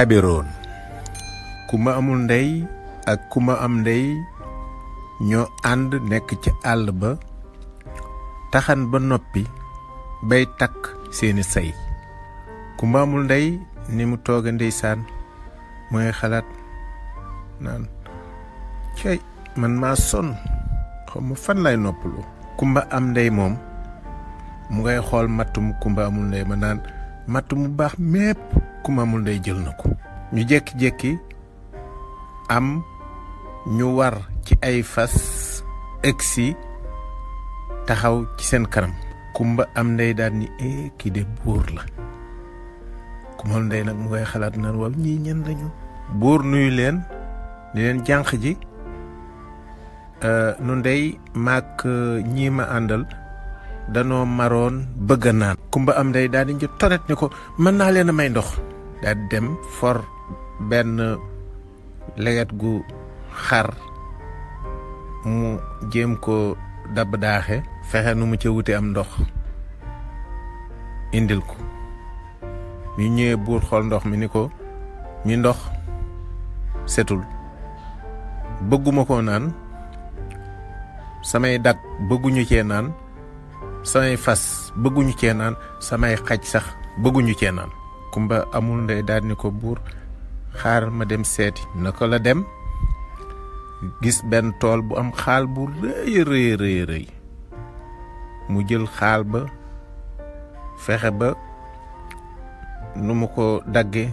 tabiroon. Kumba amul ndey ak kumba am ndey ñoo ànd nekk ci àll ba taxan ba noppi bay takk seeni say. Kumba amul ndey ni mu tooga ndeysaan mooy xalaat naan cey man maa sonn xaw ma fan lay noppalu. Kumba am ndey moom mu ngay xool mattum kumba amul ndey ma naan matt mu baax mépp kumba amul ndey jël na ko. ñu jékki-jékki am ñu war ci ay fas egsi taxaw ci seen kanam. Kumba am ndey daal ni kii de buur la. kumba am ndey nag mu ngay xalaat naan waaw ñii ñen lañu. buur nuyu leen ni leen jànq ji nu ndey maak ñii ma àndal danoo maroon bëgg a naan. kumba am ndey daal di ñu tonet ni ko mën naa leen a may ndox. daal di dem for benn leget gu xar mu jéem ko dabb daaxe fexe nu mu ca wute am ndox indil ko. ñu ñëwee buur xool ndox mi ni ko mi ndox setul bëgguma koo naan samay dag bëgguñu cee naan samay fas bëgguñu cee naan samay xaj sax bëgguñu cee naan. kumba amul ndey daal ni ko buur xaar ma dem seeti. naka la dem gis benn tool bu am xaal bu rëy mu jël xaal ba fexe ba nu mu ko dagge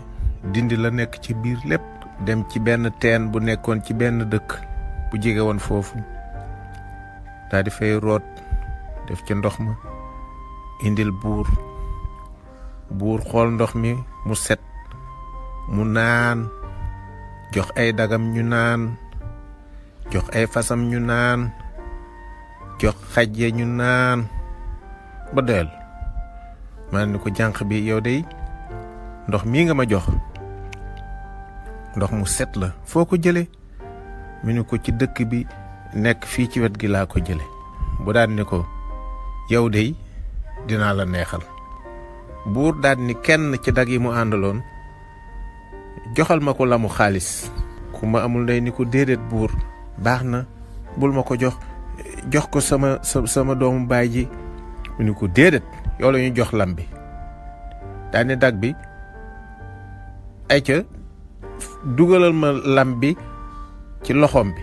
dindi la nekk ci biir lépp dem ci benn teen bu nekkoon ci benn dëkk bu jege woon foofu daal di fay root def ci ndox ma indil buur xool ndox mi mu set mu naan jox ay dagam ñu naan jox ay fasam ñu naan jox xaj ya ñu naan ba doyal. man ni ko jànq bi yow de ndox mii nga ma jox ndox mu set la foo ko jële mu ni ko ci dëkk bi nekk fii ci wet gi laa ko jële. bu daan ni ko yow de dinaa la neexal. buur daan ni kenn ci dag yi mu àndaloon joxal ma ko lamu xaalis. kumba amul ndey ni ko déedéet buur baax na bul ma ko jox ko sama doomu baay ji. mu ni ko déedéet yow la ñu jox lam bi. daane dag bi ay ca dugalal ma lam bi ci loxoom bi.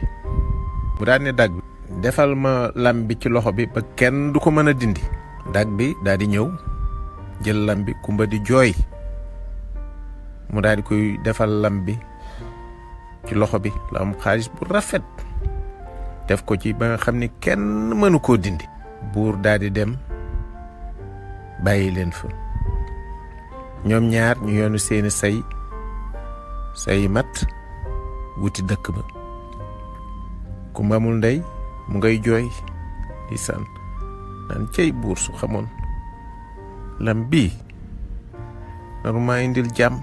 mu daane dag bi defal ma lam bi ci loxo bi ba kenn du ko mën a dindi. dag bi daal di ñëw jël lam bi kumba di jooy mu daal di koy defal lam bi ci loxo bi la am xaalis bu rafet def ko ci ba nga xam ni kenn mënu koo dindi. buur daal di dem bàyyi leen fa ñoom ñaar ñu yoonu seeni say mat wuti dëkk ba. kumba amul ndey mu ngay jooy di san naan cey buur su xamoon lam bii naru maa indil jàmm.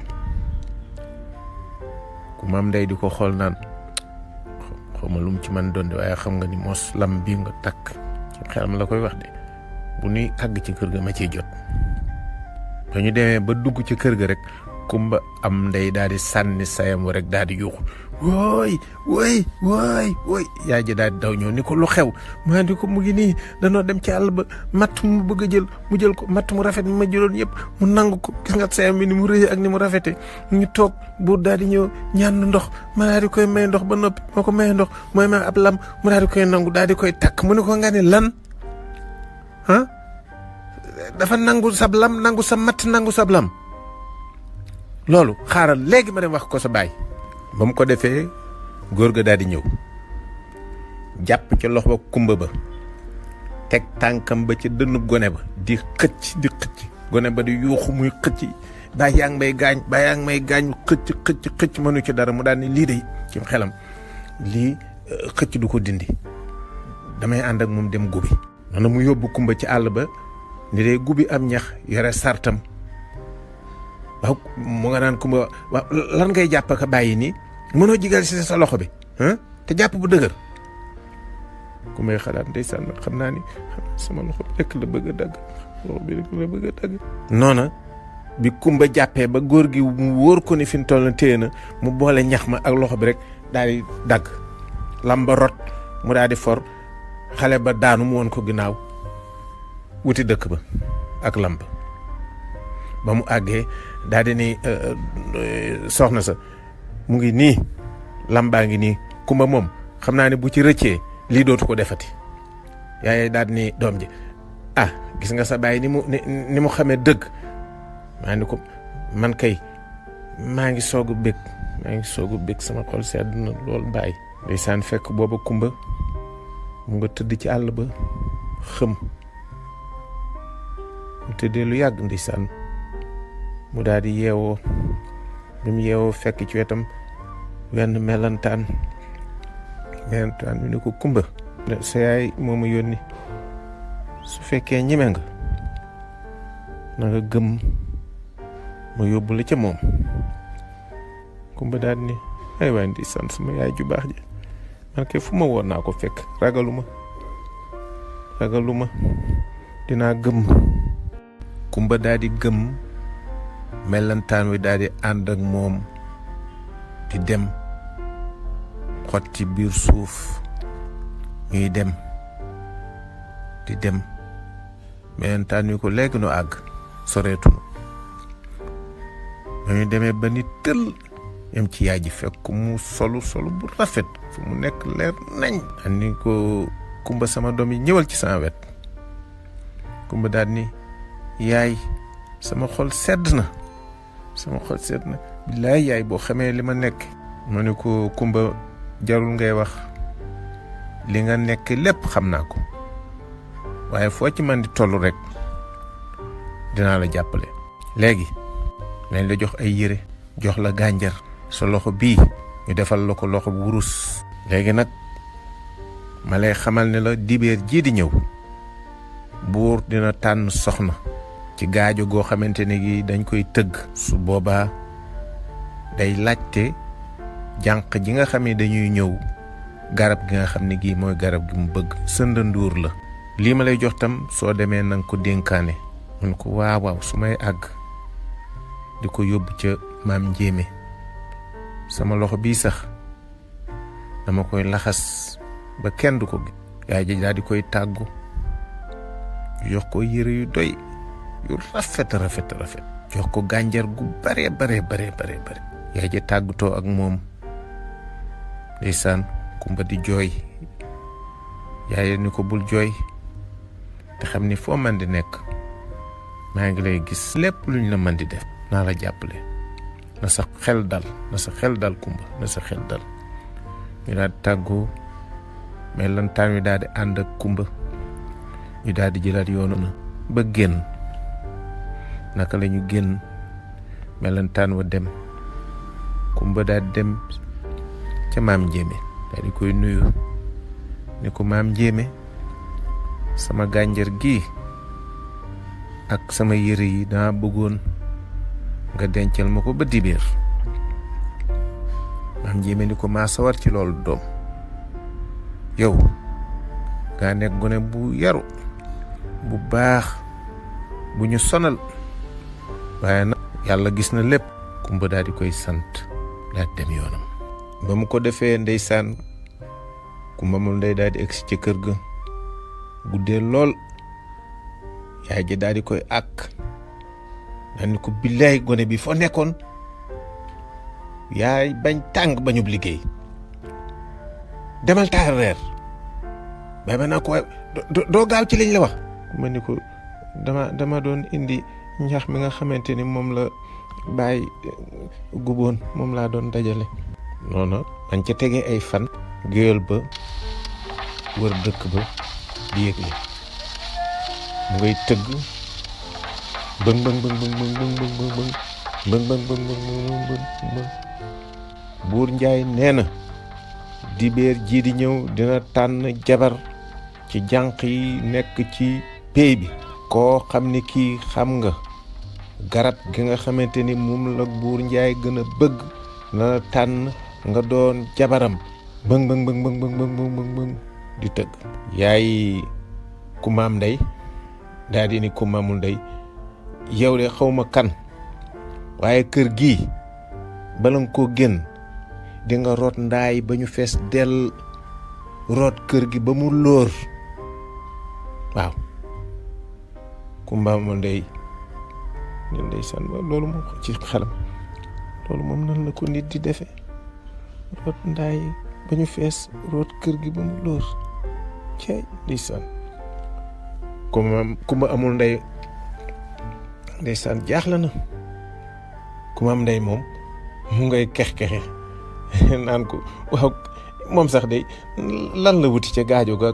kumba am ndey di ko xool naan xawma lu mu ci man doon de waaye xam nga ni mos lam bii nga takk ci xelam la koy wax de bu nuy àgg ci kër ga ma ciy jot. ba ñu demee ba dugg ci kër ga rek kumba am ndey daal di sànni sayam rek daal di yuuxu wooy yaay ji daal di daw ñëw ni ko lu xew. maa di ko mu ngi nii danoo dem ci àll ba matt mu bëgg a jël mu jël ko matt mu rafet mi ma jëloon yëpp mu nangu ko gis nga sayam bi ni mu rëy ak ni mu rafete ñu toog buur daal di ñëw ñaan ndox ma daal di koy may ndox ba noppi moo ko may ndox mooy ma ab lam mu daal di koy nangu daal di koy takk. mu ne ko nga ne lan dafa nangu sab lam nangu sa matt nangu sab lam. loolu xaaral léegi ma dem wax ko sa baay. ba mu ko defee góor ga daal di ñëw jàpp ca loxo ba kumba ba teg tànkam ba ca dënnub gone ba di xëcc gone ba di yuuxu muy xëcc baay yaa ngi may gaañ xëcc mënu ci dara. mu daal ni lii de ci xelam lii xëcc du ko dindi damay ànd ak moom dem gubi. noonu mu yóbbu kumba ci àll ba ni dee gubi am ñax yore sartam. waaw mu nga naan kumba waaw lan ngay jàpp ka bàyyi nii mënoo jigal si sa loxo bi te jàpp bu dëgër. ku may xalaat ndeysaan xam naa ni sama loxo bi rek la bëgg a dagg noona bi kumba jàppee ba góor gi mu wóor ko ni fi mu toll téye na mu boole ñax ma ak loxo bi rek daal di dagg lam ba rot mu daal di for xale ba daanu mu woon ko ginnaaw wuti dëkk ba ak lamb ba mu àggee daal di ni soxna sa mu ngi nii lambaa ngi nii kumba moom xam naa ne bu ci rëccee lii dootu ko defati yaay daal di ni doom ji gis nga sa baay ni mu xamee dëgg maa ni ko man kay maa ngi soog a bég sama xol sedd na lool bàyyi ndeysaan fekk booba kumba mu nga tëdd ci àll ba xëm mu tëddee lu yàgg ndeysaan mu daal di yeewoo bi mu yeewoo fekk ci wetam wenn melantaan mi ne ko kumba sa yaay moo ma yónni su fekkee ñeme nga na nga gëm ma yóbbu la ca moom kumba daal ni ay waay ndeysaan sama yaay ju baax ji man kay fu ma woon naa ko fekk ragaluma dinaa gëm. kumba daal di gëm melantaan wi daal di ànd ak moom di dem xot ci biir suuf ñuy dem di dem melentaan wi ko léegi nu àgg soreetunu dañu demee ba ni tël yam ci yaay ji fekk mu solu bu rafet fu mu nekk leer nañ ani ko kumba sama doom yi ñëwal ci sama wet kumba daal ni yaay sama xol sedd na billaay yaay boo xamee li ma nekk ma ne ko kumba jarul ngay wax li nga nekk lépp xam naa ko waaye foo ci man di toll rek dinaa la jàppale léegi nañ la jox ay yére jox la gànjar sa loxo bii ñu defal la ko loxo bu wurus léegi nag ma lay xamal ne la dibeer jii di ñëw buur dina tànn soxna ci gaajo goo xamante ne gi dañ koy tëgg su boobaa day laajte jànq ji nga xam ne dañuy ñëw garab gi nga xam ne gii mooy garab gi mu bëgg sëndanduur la lii ma lay jox tam soo demee nanga ko dénkaane mun ko waaw su may àgg di ko yóbbu ca maam njéeme sama loxo bii sax dama koy laxas ba kenn du ko gis yaay ji daal di koy tàggu jox ko yére yu doy yu rafet jox ko gànjar gu bare yaay ji tàggutoo ak moom ndeysaan kumba di jooy yaay ni ko bul jooy te xam ni foo man di nekk maa ngi lay gis lépp luñ la man di def naa la jàppale na sa xel dal kumba na sa xel dal ñu daal di tàggoo melantaan wi daal di ànd ak kumba ñu daal di jëlaat yoonu na ba génn naka la ñu génn melantaan wa dem kumba daal di dem ca maam njéeme daal di koy nuyu ni ko maam njéeme sama gànjar gi ak sama yére yi dama bëggoon nga dencal ma ko ba dibeer maam njéeme ni ko maa sawar ci loolu doom yow nga nekk gone bu yaru bu baax bu ñu sonal waaye nag yàlla gis na lépp kumba daal di koy sant daal dem yoonam ba mu ko defee ndeysaan kumba moom day daal di egsi ci kër ga guddee lool yaay ji daal di koy àkk daal ni ko billaay gone bi foo nekkoon yaay bañ tàng bañub liggéey demal taal reer bay ba naa ko waaye doo gaaw ci liñ la wax ma ni ko dama doon indi ñax mi nga xamante ni moom la bàyyi guboon moom laa doon dajale noonu dañ ca tegee ay fan géwél ba wër dëkk ba di yëgle mu ngay tëgg bëng bëng bëng bëng bëng bëng bëng bëng bëng bëng bëng bëng buur njaay nee na dibeer jii di ñëw dina tànn jabar ci jànq yi nekk ci pey bi koo xam ni kii xam nga garab gi nga xamante ni moom la buur njaay gën a bëgg na tànn nga doon jabaram bëng bëng bëng bëng bëng bëng bëng bëng di tëgg yaay ku maam ndey daal di ni ku maamul ndey yow de xawma kan waaye kër gii bala nga koo génn di nga root ndaay ba ñu fees dell root kër gi ba mu lóor waaw Kumba Amul Ndey ñun ndeysaan loolu moom ci xelam loolu moom nan la ko nit di defe root ndaay ba ñu fees root kër gi ba mu lóor cey ndeysaan Kumba Amul Ndey ndeysaan jaaxle na Kumba Am Ndey moom mu ngay kex-kexe naan ko waaw moom sax day lan la wuti ca gaajo ga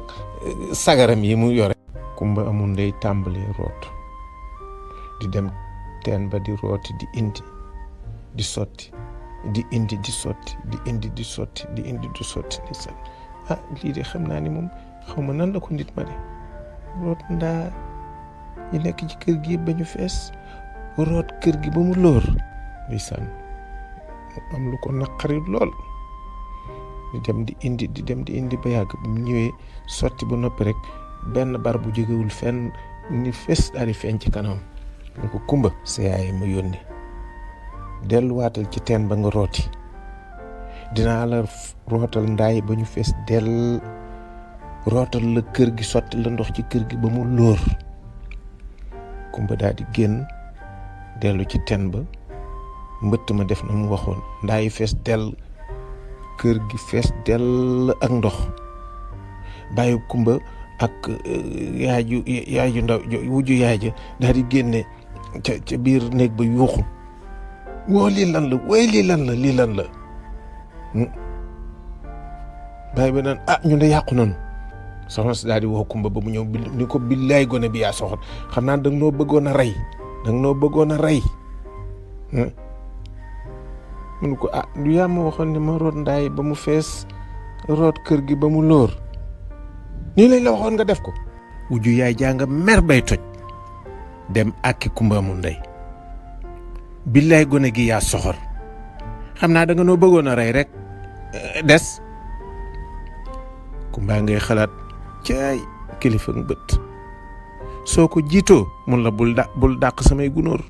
sagaram yi mu yore Kumba Amul Ndey tàmbalee root di dem teen ba di rooti di indi di sotti di indi di sotti di indi di sotti di indi di sotti ndeysaan lii de xam naa ni moom xaw ma nan la ko nit ma de root ndaa yi nekk ci kër gi ba ñu fees root kër gi ba mu lóor ndeysaan mu am lu ko naqari lool di dem di indi ba yàgg bu mu ñëwee sotti ba noppi rek benn bar bu jógewul fenn ni fees daal di feeñ ci kanam ni ko Kumba sa yaay ma yónni delluwaatal ci teen ba nga rooti dinaa la rootal ndaay ba ñu fees dell rootal la kër gi sotti la ndox ci kër gi ba mu lóor Kumba daal di génn dellu ci teen ba mbëtt ma def na mu waxoon ndaay fees dell kër gi fees dell ak ndox bàyyi Kumba ak yaay ju ndaw wujju yaay ja daal di génne ca biir néeg ba yuuxu woo lii lan la lii lan la bàyyi ba naan ñu de yàqu nanu soxna si daal di woo Kumba ba mu ñëw ni ko billaay gone bi yaa soxor xam naa danga noo bëggoon a rey mun ko du yaa ma waxoon ne ma root ndaay ba mu fees root kër gi ba mu lóor nii lañ la waxoon nga def ko wujju yaay jàng mer bay toj dem àkki Kumba Amul Ndey billaay gone gi yaa soxor xam naa da nga noo bëggoon a rey rek des Kumba ngay xalaat caay kilifa nga bët soo ko jiitoo mun la bul dàq samay gunóor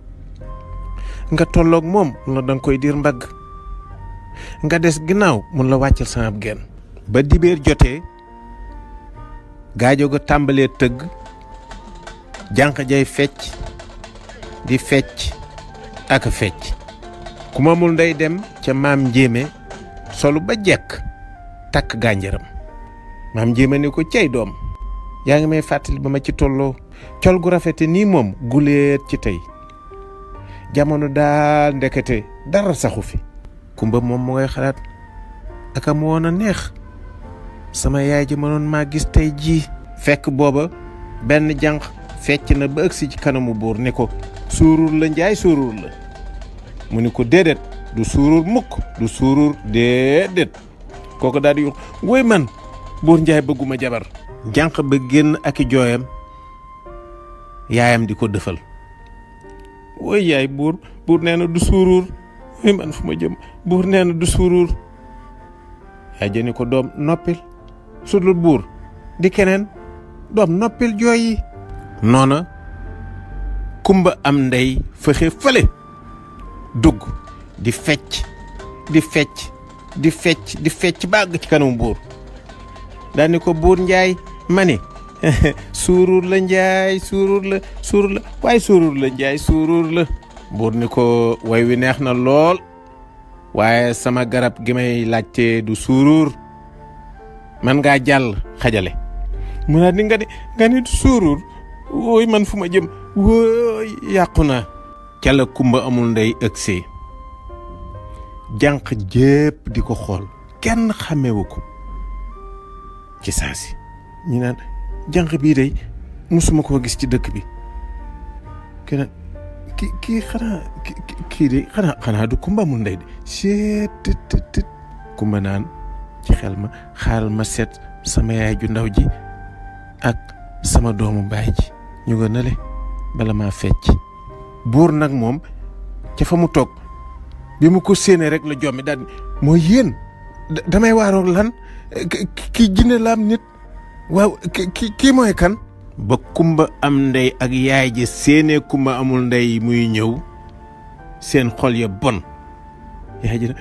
nga tolloog moom mun la danga koy diir mbagg nga des ginnaaw mun la wàccal sama genn ba dibéer jotee gaajo ga tàmbalee tëgg jànq jay fecc di fecc ak fecc Kumba Amul Ndey dem ca maam njéeme solu ba jekk takk gànjaram maam njéeme ni ko cey doom yaa ngi may fàttali ba ma ci tolloo col gu rafete nii moom guleet ci tey jamono daal ndekete dara saxu fi Kumba moom mu ngay xalaat aka mu woon a neex sama yaay ji mënoon maa gis tey jii fekk booba benn jànq fecc na ba ëgsi ci kanamu buur ni ko suurur la njaay suurur la mu ni ko déedéet du suurur mukk du suurur déedéet kooku daal di yuux woy man buur njaay bëgguma jabar jànq ba génn ak i jooyam yaayam di ko dëfal woy yaay buur nee na du suurur woy man fu ma jëm buur nee na du suurur yaay ja ni ko doom noppil su dul buur di keneen doom noppil jooy yi noona Kumba Am Ndey fexe fële dugg di fecc bàgg ci kanamu buur daal ni ko buur njaay ma ni suurur la njaay suurur la waaye suurur la njaay suurur la buur ni ko way wi neex na lool waaye sama garab gi may laajte du suurur man ngaa jàll xajale mu naa ni nga ni du suurur wooy man fu ma jëm wooy yàqu na ca la Kumba Amul Ndey ëgsee jànq jépp di ko xool kenn xàmmewu ko ci saasi ñu naan jànq bii day musuma koo gis ci dëkk bi keneen kii xanaa du Kumba Amul Ndey de seet Kumba naan ci xel ma xaaral ma seet sama yaay ju ndaw ji ak sama doomu baay ji ñu nga nale bala maa fecc buur nag moom ca fa mu toog bi mu ko séenee rek la jommi daal mooy yéen damay waaroog lan kii jinne laam nit waaw kii mooy kan ba Kumba Am Ndey ak yaay ji séenee Kumba Amul Ndey muy ñëw seen xol ya bon. yaay ji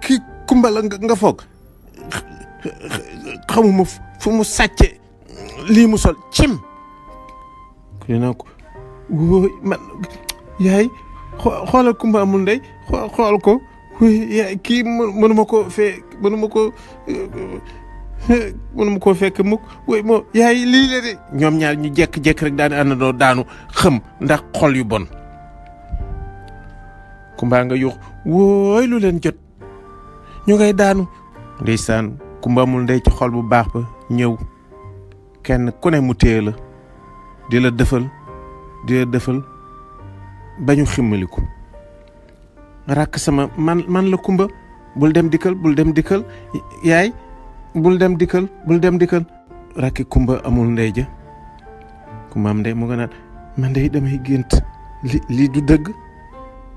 ki kumba la nga foog xamuma fu mu sàcce lii mu sol cim ku ne naa ko wóoy man yaay xoolal kumba amul ndey xool ko yaay kii mënuma koo fekk mukk wóoy moo yaay lii la de ñoom ñaar ñu jekk-jekk rek daani àndandoo daanu xëm ndax xol yu bon. kumba nga yuux wóoy lu leen jot ñu ngay daanu. ndeysaan kumba amul ndey ci xol bu baax ba ñëw kenn ku ne mu téye la di la dëfal ba ñu ximmaliku. rakk sama man la kumba bul dem dikkal yaay bul dem dikkal rakki kumba amul ndey ja. kumba am ndey mu nga naan man ndey damay gént lii du dëgg.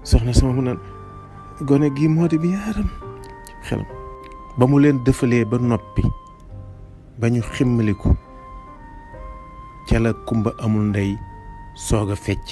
soxna sama mu naan gone gii moo di bi yaaram xelam ba mu leen dëfalee ba noppi ba ñu ximmaliku ca la kumba amul ndey soog a fecc.